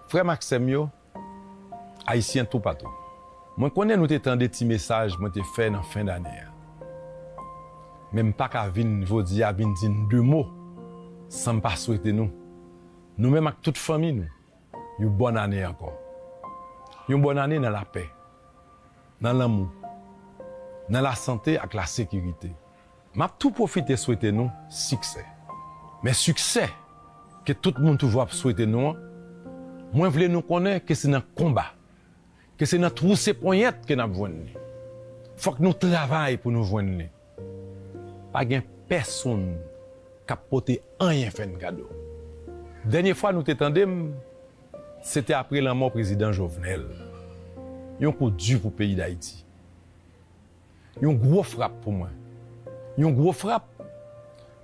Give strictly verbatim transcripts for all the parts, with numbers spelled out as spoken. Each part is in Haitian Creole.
Frè m ak sè m yo, Ayisyen toupatou, mwen konnen nou te tande ti mesaj mwen te fè nan fen dane a. Men m pa ka vin jodi a vin di n de mo san m pa swete nou, nou menm ak tout fanmi nou, yon bòn ane ankò. Yon bòn ane nan lapè, nan lanmou, nan lasante ak lasekirite. M ap tou pwofite swete nou siksè. Men siksè ke tout moun toujou ap swete nou an, mwen vle nou konnen ke se nan konba, ke se nan twouse ponyèt ke n ap jwenn li. Fòk nou travay pou nou jwenn li. Pa gen pèsonn k ap pote anyen fè n kado. Dènye fwa nou te tande m, se te apre lanmò prezidan Jovenel. Yon kou di pou peyi Dayiti. Yon gwo frap pou mwen. Yon gwo frap.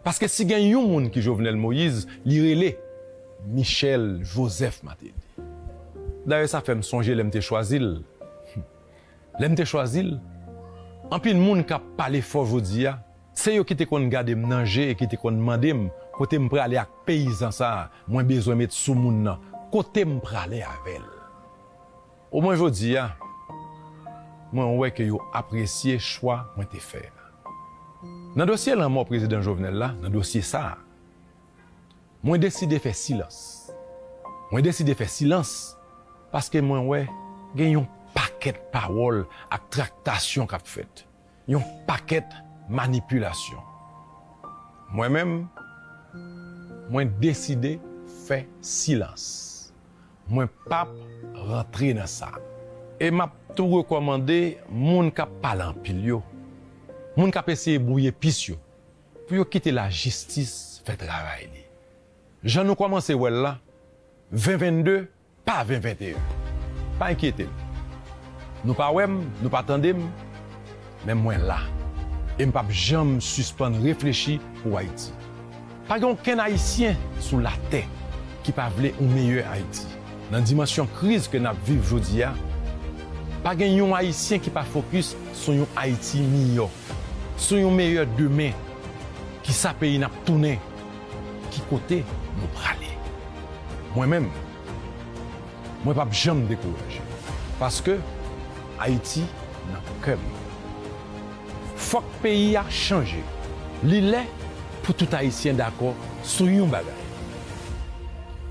Paske si gen yon moun ki Jovenel Moïse, li rele Michel Joseph Martelly. Dayè, sa fè m sonje lè m te chwazi l. Lè m te chwazi l, anpil moun k ap pale fò jodi a, se yo ki te konn gade m nan je e ki te konn mande m kote m prale ak peyizan sa a mwen bezwen met sou moun nan, kote m prale avè l. Omwen jodi a, mwen wè ke yo apresye chwa mwen te fè a. Nan dosye lanmò prezidan Jovenel la, nan dosye sa a, mwen deside fè silans. Mwen deside fè silans paske mwen wè gen yon pakèt pawòl ak traktasyon k ap fèt, yon pakèt manipilasyon. Mwen menm, mwen deside fè silans. Mwen p ap rantre nan sa. E m ap tou rekòmande moun k ap pale anpil yo, moun k ap eseye bwouye pis yo, pou yo kite lajistis fè travay li. Jan nou kòmanse wè l la, ven vennde pa ven venteyen. Pa enkyete w. Nou pa wè m, nou pa tande m, men mwen la. E m p ap janm sispann reflechi pou Ayiti. Pa gen okenn Ayisyen sou latè ki pa vle yon meyè Ayiti. Nan dimansyon kriz ke n ap viv jodi a, pa gen yon Ayisyen ki pa fokis sou yon Ayiti miyò, sou yon meyè demen. Kisa peyi n ap tounen? Ki kote nou prale? Mwen menm, mwen p ap janm dekouraje. Paske Ayiti nan kè m. Fòk peyi a chanje. Li lè pou tout Ayisyen dakò sou yon bagay.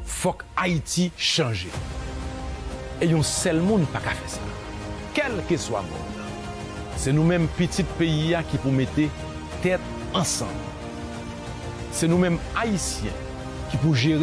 Fòk Ayiti chanje. E yon sèl moun pa ka fè sa. Kèlkeswa moun nan. Se nou menm pitit peyi a ki pou mete tèt ansanm. Se nou menm Ayisyen ki pou jere